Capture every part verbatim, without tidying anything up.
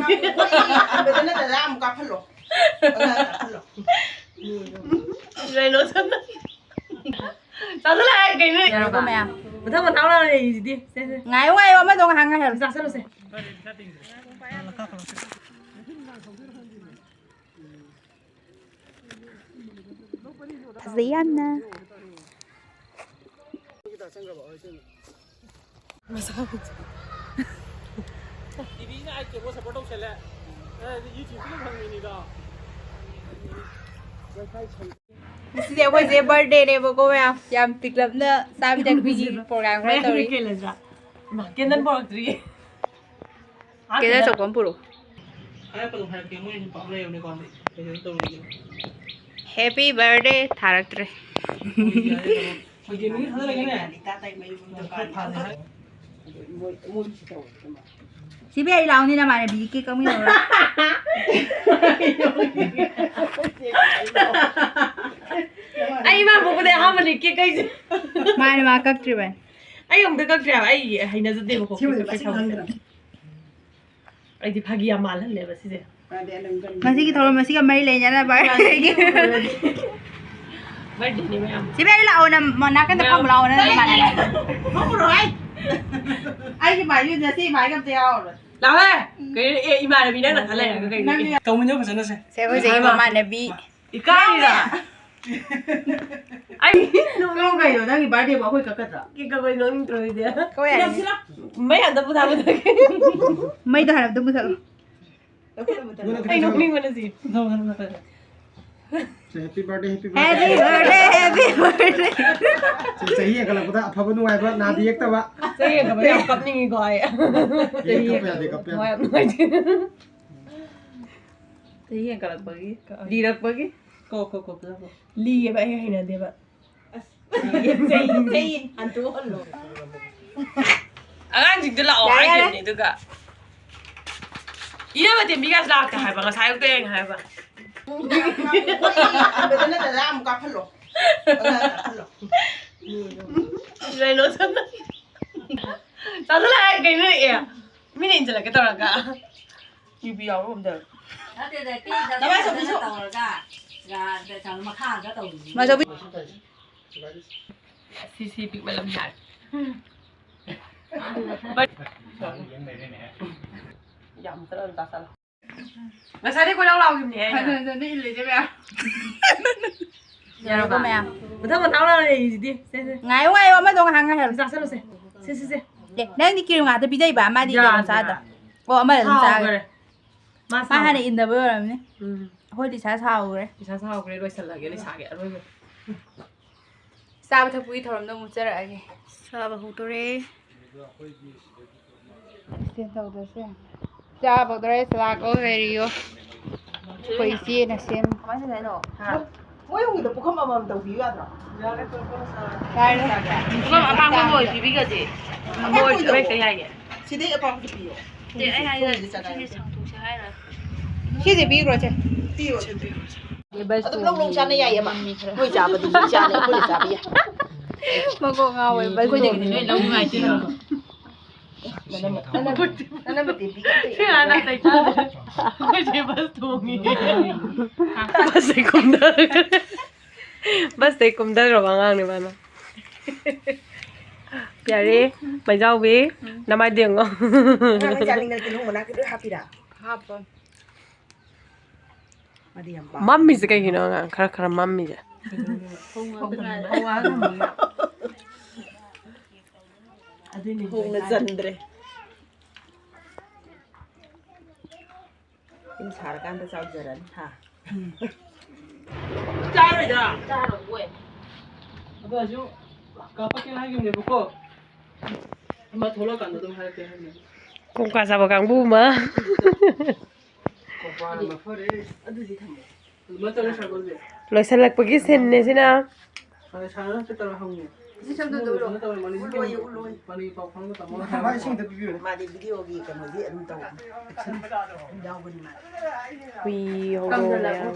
ꯍꯥꯟꯕꯗ ꯅꯠꯇꯅ ꯑꯃꯨꯛ ꯀꯥꯞꯍꯜꯂꯣ꯫ ꯑꯉꯥꯡ ꯀꯥꯞꯍꯜꯂꯣ꯫ ꯔꯥꯏꯅꯣ ꯁꯝꯅ꯫ ꯆꯥꯁꯤꯜꯂꯛꯑꯦ ꯀꯩꯅꯣ? ꯌꯥꯔꯕ? ꯃꯌꯥꯝ꯫ ꯃꯊꯪ ꯃꯊꯪ ꯂꯥꯎꯔ ꯂꯩꯔꯤꯁꯤꯗꯤ꯫ ꯁꯦ, ꯁꯦ꯫ ꯉꯥꯏꯌꯨ, ꯉꯥꯏꯌꯨ, ꯑꯃꯗꯣ ꯉꯥꯏꯍꯥꯛ ꯉꯥꯏꯍꯜꯂꯨ꯫ ꯆꯥꯁꯤꯜꯂꯨꯁꯦ꯫ ꯐꯖꯩ ꯌꯥꯝꯅ꯫ ꯇꯤꯚꯤꯅ ꯑꯥꯏ ꯀꯦꯕꯣ ꯁꯞꯄꯣꯔꯠ ꯇꯧꯁꯜꯂꯦ꯫ ꯑꯗꯨꯗꯤ YouTube ꯇ ꯐꯪꯕꯤꯅꯤꯗꯣ꯫ ꯉꯁꯤꯗꯤ ꯑꯩꯈꯣꯏꯁꯦ ꯕꯥꯔꯗꯦꯅꯦꯕꯀꯣ ꯃꯌꯥꯝ꯫ ꯌꯥꯝ ꯄꯤꯛꯂꯞꯅ ꯆꯥꯕꯤ ꯊꯛꯄꯤꯒꯤ ꯄ꯭ꯔꯣꯒ꯭ꯔꯥꯝ ꯈꯔ ꯇꯧꯔꯤ꯫ ꯀꯦꯟꯗꯜ ꯄꯣꯔꯛꯇ꯭ꯔꯤꯌꯦ꯫ ꯀꯦꯟꯗꯜ ꯑꯆꯧꯕ ꯑꯃ ꯄꯨꯔꯛꯑꯣ꯫ ꯍꯥꯏꯔꯛꯀꯅꯨ, ꯍꯥꯏꯔꯛꯀꯦ꯫ ꯃꯣꯏ ꯅꯨꯄꯥ ꯑꯃ ꯂꯩꯕꯅꯦꯀꯣ, ꯀꯩꯅꯣ ꯇꯧꯔꯤꯁꯦ꯫ Happy birthday ꯊꯥꯔꯛꯇ꯭ꯔꯦ꯫ ꯍꯧꯖꯤꯛ ꯃꯤ ꯈꯪꯅ ꯂꯩꯒꯅꯦ꯫ ꯁꯤꯕꯤ ꯑꯩ ꯂꯥꯎꯅꯤ ꯅꯃꯥꯟꯅꯕꯤ ꯀꯦꯛ ꯑꯃ ꯌꯧꯔ꯫ ꯑꯩ ꯏꯃꯥ ꯄꯣꯛꯄꯗꯩ ꯑꯍꯥꯟꯕꯅꯦ ꯀꯦꯛ ꯀꯛꯏꯁꯦ꯫ ꯃꯥꯅꯦ, ꯃꯥ ꯀꯛꯇ꯭ꯔꯤꯕꯅꯦ꯫ ꯑꯩ ꯑꯃꯨꯛꯇ ꯀꯛꯇ꯭ꯔꯤ ꯍꯥꯏꯕ, ꯑꯩ ꯍꯩꯅꯖꯗꯦꯕꯀꯣ ꯁꯤꯕꯨꯗꯤ ꯀꯦꯛ ꯀꯛꯄ ꯃꯁꯤꯡ ꯁꯥꯎꯕꯁꯦ꯫ ꯈꯪꯗ꯭ꯔꯦ꯫ ꯑꯩꯗꯤ ꯐꯥꯒꯤ ꯌꯥꯝ ꯃꯥꯜꯍꯜꯂꯦꯕ ꯁꯤꯁꯦ꯫ ꯃꯁꯤꯒꯤ ꯊꯧꯔꯝ ꯑꯁꯤꯒ ꯃꯔꯤ ꯂꯩꯅꯅꯕ ꯕꯥꯔꯗꯦꯅꯦ ꯃꯌꯥꯝ꯫ ꯁꯤꯕꯤ ꯑꯩ ꯂꯥꯛꯑꯣ, ꯅꯪ ꯅꯥꯀꯟꯗ ꯐꯝꯃꯨ ꯂꯥꯛꯑꯣ, ꯅꯪ ꯅꯃꯥꯟꯅꯕꯤ꯫ ꯐꯝꯃꯨꯔꯣ ꯑꯩ꯫ ꯑꯩꯒꯤ ꯃꯥꯏꯁꯦ ꯉꯁꯤ ꯃꯥꯏꯒ ꯑꯝꯇ ꯌꯥꯎꯔꯔꯣꯏ꯫ ꯂꯥꯛꯑꯣꯍꯦ꯫ ꯀꯩꯅꯣ, ꯑꯦ, ꯏꯃꯥꯟꯅꯕꯤ ꯅꯪꯅ ꯈꯜ ꯂꯩꯔꯒ ꯀꯩꯅꯣ? ꯅꯪ ꯇꯧꯃꯤꯟꯅꯧ ꯐꯖꯅ ꯁꯦ꯫ ꯁꯦ, ꯑꯩꯈꯣꯏ ꯆꯦꯒꯤ ꯃꯃꯥꯟꯅꯕꯤ꯫ ꯏꯀꯥꯏꯔꯤꯔꯥ? ꯑꯩ ꯅꯣꯛ-, ꯀꯩꯅꯣ, ꯅꯪꯒꯤ ꯕꯥꯔꯗꯦꯕꯨ ꯑꯩꯈꯣꯏ ꯀꯛꯀꯗ꯭ꯔꯥ? ꯀꯦꯛ ꯀꯛꯄꯩ ꯅꯣꯛꯅꯤꯡꯗ꯭ꯔꯣ ꯑꯩꯗꯤ? ꯀꯛꯑꯣ ꯌꯥꯔꯦ꯫ ꯃꯩ ꯍꯥꯟꯅ ꯃꯨꯊꯠꯂꯣ꯫ ꯃꯩꯗꯣ ꯍꯥꯟꯅ ꯑꯃꯨꯛꯇ ꯃꯨꯊꯠꯂꯣ꯫ ꯑꯩ ꯅꯣꯛꯅꯤꯡꯕꯅ ꯁꯤ꯫ Happy birthday, happy birthday. Happy birthday, happy birthday. ꯆꯍꯤ ꯍꯦꯟꯒꯠꯂꯛꯄꯗ ꯑꯐꯕ ꯅꯨꯡꯉꯥꯏꯕ ꯅꯥꯗ ꯌꯦꯛꯇꯕ꯫ ꯆꯍꯤ ꯍꯦꯟꯒꯠꯂꯛꯄꯗ ꯌꯥꯝ ꯀꯞꯅꯤꯡꯉꯤꯀꯣ ꯑꯩ꯫ ꯆꯍꯤ ꯍꯦꯟꯒꯠꯄ ꯌꯥꯗꯦ, ꯀꯞꯄ ꯌꯥꯗꯦ꯫ ꯊꯋꯥꯏ ꯌꯥꯝ ꯅꯨꯡꯉꯥꯏꯇꯦ꯫ ꯆꯍꯤ ꯍꯦꯟꯒꯠꯂꯛꯄꯒꯤ, ꯂꯤꯔꯛꯄꯒꯤ꯫ ꯀꯣ, ꯀꯣ, ꯀꯣ, ꯐꯖꯅ ꯀꯣ꯫ ꯂꯤꯌꯦꯕ, ꯑꯩ ꯍꯩꯅꯗꯦꯕ꯫ ꯑꯁ, ꯆꯩ, ꯆꯩ ꯍꯟꯗꯣꯛꯍꯜꯂꯣ꯫ ꯑꯉꯥꯡꯁꯤꯡꯗꯣ ꯂꯥꯛꯑꯣ ꯌꯥꯔꯦ, ꯌꯥꯔꯦ꯫ ꯍꯥꯏꯈꯤꯕꯅꯦ, ꯑꯗꯨꯒ ꯏꯅꯝꯃ ꯇꯦꯝꯕꯤꯒꯁꯨ ꯂꯥꯛꯇꯦ ꯍꯥꯏꯕ, ꯉꯁꯥꯏ ꯑꯌꯨꯛꯇ ꯌꯦꯡꯉꯦ ꯍꯥꯏꯕ꯫ ꯍꯟꯕꯗ ꯅꯠꯇꯅ ꯑꯃꯨꯛ ꯀꯥꯞꯍꯜꯂꯣ꯫ ꯑꯉꯥꯡ ꯀꯥꯞꯍꯜꯂꯣ꯫ ꯔꯥꯏꯅꯣ ꯁꯝꯅ꯫ ꯆꯥꯁꯤꯜꯂꯛꯑꯦ ꯀꯩꯅꯣ, ꯑꯦ? ꯃꯤꯅ ꯏꯟꯁꯤꯜꯂꯛꯀꯦ ꯇꯧꯔꯒ꯫ ꯇꯤꯚꯤ ꯌꯥꯎꯕ ꯑꯝꯇ꯫ ꯅꯠꯇꯦꯗ, ꯀꯦꯛꯇ ꯇꯧꯔꯒ, ꯌꯥ-, ꯀꯩꯅꯣ, ꯃꯈꯥꯗ ꯇꯧꯔꯤꯅꯤ꯫ ꯁꯤ, ꯁꯤ ꯄꯤꯛꯃꯜꯂꯝ ꯌꯥꯔꯦ꯫ ꯌꯥꯝ ꯆꯠꯂ ꯑꯗꯨꯝ ꯆꯥꯁꯜꯂꯣ꯫ ꯉꯁꯥꯏꯗꯤ ꯀꯣꯏꯂꯥꯎ ꯂꯥꯎꯈꯤꯕꯅꯦ ꯑꯩꯅ꯫ ꯍꯟꯖꯟ ꯍꯟꯖꯟꯅ ꯏꯜꯂꯤꯅꯦ ꯃꯌꯥꯝ꯫ ꯌꯥꯔꯕ? ꯃꯌꯥꯝ꯫ ꯃꯊꯪ ꯃꯊꯪ ꯂꯥꯎꯔ ꯂꯩꯔꯤꯁꯤꯗꯤ꯫ ꯁꯦ, ꯁꯦ꯫ ꯉꯥꯏꯌꯨ, ꯉꯥꯏꯌꯨ, ꯑꯃꯗꯣ ꯉꯥꯏꯍꯥꯛ ꯉꯥꯏꯍꯜꯂꯨ꯫ ꯆꯥꯁꯜꯂꯨꯁꯦ꯫ ꯁꯦ, ꯁꯦ, ꯁꯦ꯫ ꯑꯦ, ꯅꯪꯗꯤ ꯀ꯭ꯔꯤꯝ ꯉꯥꯛꯇ ꯄꯤꯖꯩꯕ? ꯃꯥꯗꯤ ꯀꯩꯅꯣ ꯌꯥꯗ꯭ꯔꯦ꯫ ꯆꯥꯗ꯭ꯔꯣ? ꯑꯣ, ꯑꯃꯗ ꯑꯗꯨꯝ ꯆꯥꯈ꯭ꯔꯦ꯫ ꯁꯥꯎꯈ꯭ꯔꯦ꯫ ꯃꯥ ꯃꯥ ꯍꯥꯟꯅ ꯁꯥꯎꯈ꯭ꯔꯦ꯫ ꯏꯟꯅꯕ ꯑꯣꯏꯔꯝꯅꯤ꯫ ꯎꯝ꯫ ꯑꯩꯈꯣꯏꯗꯤ ꯏꯁꯥ ꯁꯥꯎꯈ꯭ꯔꯦ꯫ ꯏꯁꯥ ꯁꯥꯎꯈ꯭ꯔꯦ, ꯂꯣꯏꯁꯤꯜꯂꯒꯦ ꯂꯩꯁꯥꯒꯤ ꯑꯔꯣꯏꯕ꯫ ꯆꯥꯕ ꯊꯛꯄꯒꯤ ꯊꯧꯔꯝꯗꯣ ꯑꯃꯨꯛ ꯆꯠꯂꯛꯑꯒꯦ꯫ ꯆꯥꯕ ꯍꯧꯗꯣꯔꯦ꯫ ꯁꯦ ꯇꯧꯗ꯭ꯔꯁꯨ ꯌꯥꯅꯤ꯫ ꯆꯥꯕ ꯍꯧꯗꯣꯔꯦ, ꯆꯥꯛ ꯑꯣ ꯂꯩꯔꯤꯌꯣ꯫ ꯑꯩꯈꯣꯏ ꯏꯆꯦꯅ ꯁꯦꯝ-, ꯀꯃꯥꯏꯅ ꯇꯧꯗꯣꯏꯅꯣ? ꯍꯥ? ꯃꯣꯏ ꯑꯍꯨꯝꯒꯤꯗ ꯄꯨꯈꯝ ꯑꯃꯃꯝ ꯇꯧꯕꯤꯌꯨ ꯌꯥꯗ꯭ꯔꯣ? ꯌꯥꯔꯦ꯫ ꯄꯨꯈꯝ ꯑꯄꯥꯛꯄ ꯑꯃ ꯑꯣꯏ ꯄꯤꯕꯤꯒꯁꯦ꯫ ꯑꯃ ꯑꯣꯏ ꯄꯤꯕꯤꯒꯁꯦ꯫ ꯁꯤꯗꯩ ꯑꯄꯥꯛꯄꯗ ꯄꯤꯌꯣ꯫ ꯁꯦ, ꯑꯩ ꯍꯥꯏꯁꯦ, ꯁꯤꯁꯦ ꯁꯪꯗꯣꯛꯁꯦ ꯍꯥꯏꯔ? ꯁꯤꯁꯦ ꯄꯤꯈ꯭ꯔꯣ, ꯁꯦ꯫ ꯄꯤꯌꯣ, ꯁꯦ ꯄꯤꯌꯣ꯫ ꯑꯗꯨꯝ ꯂꯧ ꯂꯧ ꯆꯥꯅ ꯌꯥꯏꯌꯦ, ꯑꯃ꯫ ꯅꯣꯏ ꯆꯥꯕꯗꯨꯁꯨ ꯆꯥꯅ ꯑꯩꯈꯣꯏꯅ ꯆꯥꯕ ꯌꯥꯏ꯫ ꯃꯀꯣꯛ ꯉꯥꯎꯋꯦ, ꯕꯁ ꯑꯩꯈꯣꯏꯗꯒꯤꯗꯤ ꯅꯣꯏ ꯂꯧ ꯅꯨꯡꯉꯥꯏꯇꯦꯕ꯫ ꯅꯅꯝ-, ꯅꯅꯝ-, ꯅꯅꯝ ꯃꯇꯦꯛ ꯄꯤꯒꯦ꯫ ꯁꯤ ꯍꯥꯟꯅ ꯇꯩꯊꯣꯛꯑꯣ꯫ ꯑꯩꯈꯣꯏ ꯆꯦ ꯕꯁ ꯇꯣꯡꯉꯤ꯫ ꯕꯁꯇꯩ ꯀꯨꯝꯊꯔꯒ꯫ ꯕꯁꯇꯩ ꯀꯨꯝꯊꯈ꯭ꯔꯕ ꯑꯉꯥꯡꯅꯦ ꯃꯥꯅ꯫ ꯌꯥꯔꯦ, ꯃꯩꯖꯥꯎꯕꯤ, ꯅꯃꯥꯏꯗꯣ ꯌꯦꯡꯉꯣ꯫ ꯑꯉꯥꯡ ꯆꯥꯅꯤꯡꯉꯗꯤ ꯇꯤꯜꯍꯧ ꯃꯅꯥ ꯈꯤꯇꯪ ꯍꯥꯞꯄꯤꯔꯥ? ꯍꯥꯞꯄꯣ꯫ ꯃꯥꯗꯤ ꯌꯥꯝ ꯄꯥꯝꯃꯦ꯫ ꯃꯝꯃꯤꯁꯦ ꯀꯩꯒꯤꯅꯣ, ꯑꯉꯥꯡ? ꯈꯔ ꯈꯔ ꯃꯝꯃꯤꯁꯦ꯫ ꯐꯧ ꯉꯥꯛꯇ ꯉꯥꯏꯔꯦ꯫ ꯑꯗꯨꯏꯅꯦ ꯐꯧꯅ ꯆꯟꯗ꯭ꯔꯦ꯫ ꯌꯨꯝ ꯁꯥꯔꯀꯥꯟꯗ ꯆꯥꯎꯖꯔꯅꯤ, ꯍꯥ? ꯆꯥꯔꯣꯏꯗ꯫ ꯆꯥꯔꯣꯏ꯫ ꯑꯗꯣ ꯑꯩꯁꯨ ꯀꯥꯄꯛꯀꯦ ꯍꯥꯏꯈꯤꯕꯅꯦꯕꯀꯣ꯫ ꯑꯃ ꯊꯣꯛꯂꯛꯑꯀꯥꯟꯗ ꯑꯗꯨꯝ ꯍꯥꯏꯔꯛꯀꯦ ꯍꯥꯏꯕꯅꯦ꯫ ꯀꯣꯡꯀꯥ ꯆꯥꯕ ꯀꯥꯡꯕꯨ ꯑꯃ꯫ ꯀꯣꯡꯀꯥꯅ ꯃꯐꯔꯦ꯫ ꯑꯗꯨꯗꯤ ꯊꯝꯃꯣ꯫ ꯑꯗꯨꯃꯥꯏꯅ ꯇꯧꯔ ꯁꯥꯒꯠꯂꯁꯦ꯫ ꯂꯣꯏꯁꯤꯜꯂꯛꯄꯒꯤ ꯁꯤꯟꯅꯦ ꯁꯤꯅ꯫ ꯁꯥꯔ, ꯁꯥꯔ ꯅꯠꯇ꯭ꯔ ꯇꯧꯔ ꯍꯪꯉꯦ꯫ ꯁꯤ ꯁꯝꯗꯨꯗ ꯎꯠꯂꯣ꯫ ꯀꯩꯅꯣ ꯇꯧꯔꯦ, ꯃꯥꯂꯦꯁꯤꯌꯥ ꯎꯠꯂꯣꯏ, ꯎꯠꯂꯣꯏ꯫ ꯃꯥꯂꯦꯁꯤꯌꯥ ꯄꯥꯎ ꯐꯥꯎꯅꯕ ꯇꯝꯃꯣ꯫ ꯃꯥꯗꯤ ꯚꯤꯗꯤꯑꯣꯒꯤ ꯀꯩꯅꯣꯗꯤ ꯑꯗꯨꯝ ꯇꯧꯕꯅꯤ꯫ ꯑꯦꯛꯁꯟ ꯑꯗꯨꯝ ꯌꯥꯎꯕꯅꯤ ꯃꯥꯗꯤ꯫ ꯍꯨꯏ ꯍꯧꯗꯣꯡ ꯃꯌꯥꯝ꯫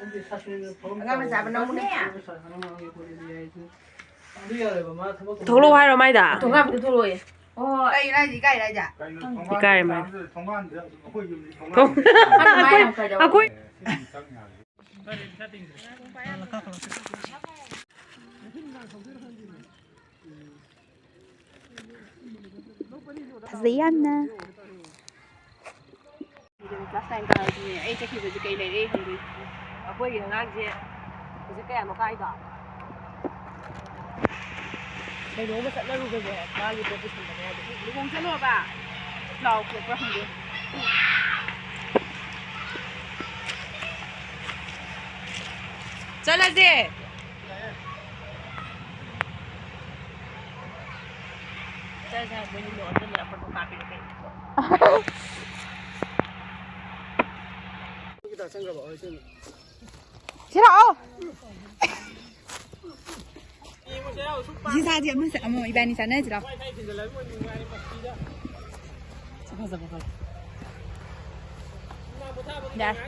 ꯑꯗꯨꯗꯤ ꯁꯥꯁꯤꯅ ꯐꯥꯎꯅꯕ ꯑꯉꯥꯡ ꯃꯆꯥ ꯇꯝꯃꯣ꯫ ꯅꯪꯕꯨꯅꯦ꯫ ꯑꯗꯨ ꯌꯥꯔꯦꯕ, ꯃꯥ ꯊꯕꯛ ꯇꯧꯕ ꯊꯣꯛꯂꯛꯑꯣ ꯍꯥꯏꯔꯣ ꯃꯥꯏꯗ? ꯊꯣꯡꯒꯥꯟꯕꯨꯗ ꯊꯣꯛꯂꯛꯑꯣꯌꯦ꯫ ꯑꯣ, ꯑꯩ ꯍꯥꯏꯁꯦ ꯏꯀꯥꯏꯔ ꯍꯥꯏꯁꯦ? ꯏꯀꯥꯏ ꯃꯥ꯫ ꯊꯣꯡꯒꯥꯟꯗ ꯑꯩꯈꯣꯏ ꯌꯨꯝꯗꯤ ꯊꯣꯡꯒꯥꯟ꯫ ꯑꯩꯈꯣꯏ, ꯑꯩꯈꯣꯏ꯫ ꯐꯖꯩ ꯌꯥꯝꯅ꯫ Class nine ꯀꯥꯔꯁꯤꯅꯦ꯫ ꯑꯩ ꯆꯠꯈꯤꯕꯁꯦ ꯀꯩ ꯂꯩꯔꯦ ꯈꯪꯗꯦ꯫ ꯑꯩꯈꯣꯏꯒꯤ ꯑꯉꯥꯡꯁꯦ ꯍꯧꯖꯤꯛ ꯀꯌꯥꯅꯣ ꯀꯥꯏꯗꯣ? ꯀꯩꯅꯣꯝꯃ ꯆꯠꯅꯔꯨꯕꯅꯦ ꯃꯥꯒꯤ ꯄꯣꯠ ꯄꯨꯁꯟꯕꯅꯦ ꯍꯥꯏꯗꯣ꯫ ꯂꯨꯍꯣꯡ ꯆꯠꯂꯣꯕ꯫ ꯄ꯭ꯂꯥꯎ ꯈꯣꯠꯄ꯭ꯔꯥ ꯈꯪꯗꯦ꯫ ꯆꯠꯂꯁꯦ꯫ ꯆꯠꯂꯁꯦ ꯍꯥꯏꯕ ꯃꯣꯏꯅꯤ ꯅꯣꯛꯑ ꯆꯠꯂꯒ ꯐꯣꯇꯣ ꯀꯥꯞꯄꯤꯔꯣ ꯀꯩꯅꯣ? ꯁꯤ ꯂꯥꯛꯑꯣ꯫ ꯁꯤ ꯁꯥꯁꯤ ꯑꯃ ꯁꯥ-, ꯑꯃ ꯏꯕꯥꯅꯤ ꯆꯥꯅꯁꯤ ꯂꯥꯎ꯫ ꯐꯖꯕ ꯈꯔ꯫ ꯌꯥꯔꯦ꯫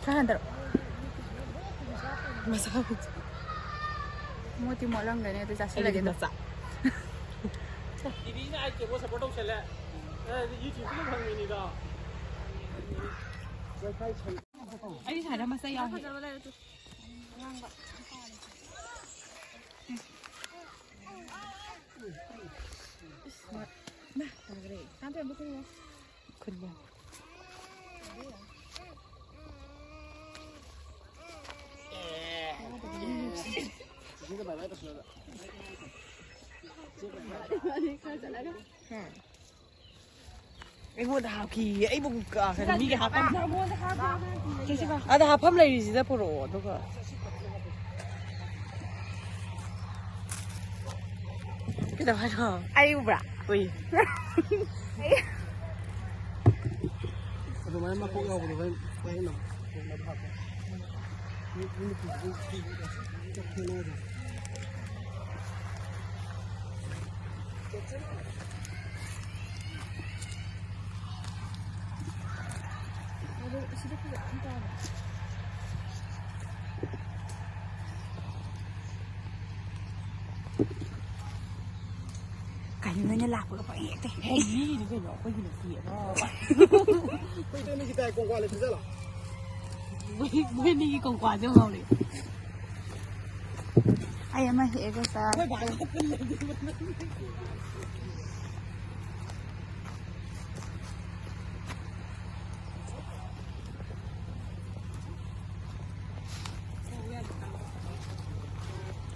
ꯈꯔ ꯍꯟꯊꯔꯛꯑꯣ꯫ ꯃꯁꯥ ꯃꯣꯠꯇꯤ ꯃꯣꯠꯂꯝꯒꯅꯤ ꯑꯗꯨ ꯆꯥꯁꯤꯜꯂꯒꯦ ꯑꯩꯗꯤ ꯑꯗꯨꯝ꯫ ꯃꯆꯥ꯫ ꯏꯗꯤꯅ ꯑꯩ ꯀꯦꯕꯣ ꯁꯞꯄꯣꯔꯠ ꯇꯧꯁꯜꯂꯦ꯫ ꯑ, YouTube ꯄꯨꯂꯞ ꯐꯪꯕꯤꯅꯤꯗꯣ꯫ ꯑꯩ ꯁꯥꯏꯗ ꯃꯆꯥ ꯌꯥꯎꯔꯦ꯫ ꯑꯩꯉꯣꯟꯗ ꯍꯥꯞꯈꯤꯌꯦ, ꯑꯩꯕꯨ ꯀꯥꯈ꯭ꯔꯦ, ꯃꯤꯒꯤ ꯍꯥꯞꯐꯝ꯫ ꯑꯗ ꯍꯥꯞꯐꯝ ꯂꯩꯔꯤꯁꯤꯗ ꯄꯨꯔꯛꯑꯣ, ꯑꯗꯨꯒ꯫ ꯀꯩꯗꯧ ꯍꯥꯏꯅꯣ? ꯑꯩ ꯎꯕ꯭ꯔꯥ? ꯎꯏ꯫ ꯑꯗꯨꯃꯥꯏꯅ ꯃꯀꯣꯛ ꯌꯥꯎꯕꯗꯣ ꯍꯣꯔꯦꯟ ꯍꯣꯔꯦꯟ ꯑꯃꯨꯛ ꯍꯥꯞꯄꯣ꯫ ꯃꯤ, ꯃꯤ ꯅꯨꯄꯤꯗꯨꯗꯤ ꯈꯦꯠꯅꯕꯗꯣ꯫ ꯑꯗꯣ ꯑꯁꯤꯗ ꯐꯖꯅ ꯇꯥꯕ꯫ ꯀꯥꯏ ꯅꯣꯏꯅ ꯂꯥꯛꯄꯒ ꯄꯪꯍꯦꯛꯇ ꯍꯦꯛ꯫ ꯃꯤꯒꯤꯅꯤ ꯀꯩꯅꯣ, ꯑꯩꯈꯣꯏꯒꯤ ꯅꯠꯇꯤꯌꯦ꯫ ꯑꯩꯈꯣꯏ ꯏꯇꯩꯃꯒꯤ ꯇꯥꯏ ꯀꯣꯡꯀ꯭ꯋꯥ ꯂꯩꯇ꯭ꯔ ꯖꯥꯠꯂꯣ? ꯃꯣꯏ ꯃꯣꯏ ꯑꯅꯤꯒꯤ ꯀꯣꯡꯀ꯭ꯋꯥꯁꯦ ꯑꯃꯨꯛ ꯉꯥꯎꯔꯛꯑꯦ꯫ ꯑꯩ ꯑꯃ ꯍꯦꯛꯑꯒ ꯆꯥ꯫ ꯑꯩꯈꯣꯏ ꯕꯥꯒ ꯄꯨꯜꯂꯗꯤ꯫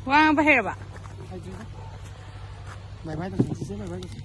ꯋꯥ ꯉꯥꯡꯕ ꯍꯩꯔꯕ? ꯍꯩꯇ꯭ꯔꯤꯗ꯫ ꯕꯥꯏ ꯕꯥꯏ ꯇꯧꯁꯤ, ꯆꯤꯆꯦ ꯕꯥꯏ ꯕꯥꯏ ꯇꯧꯁꯤ꯫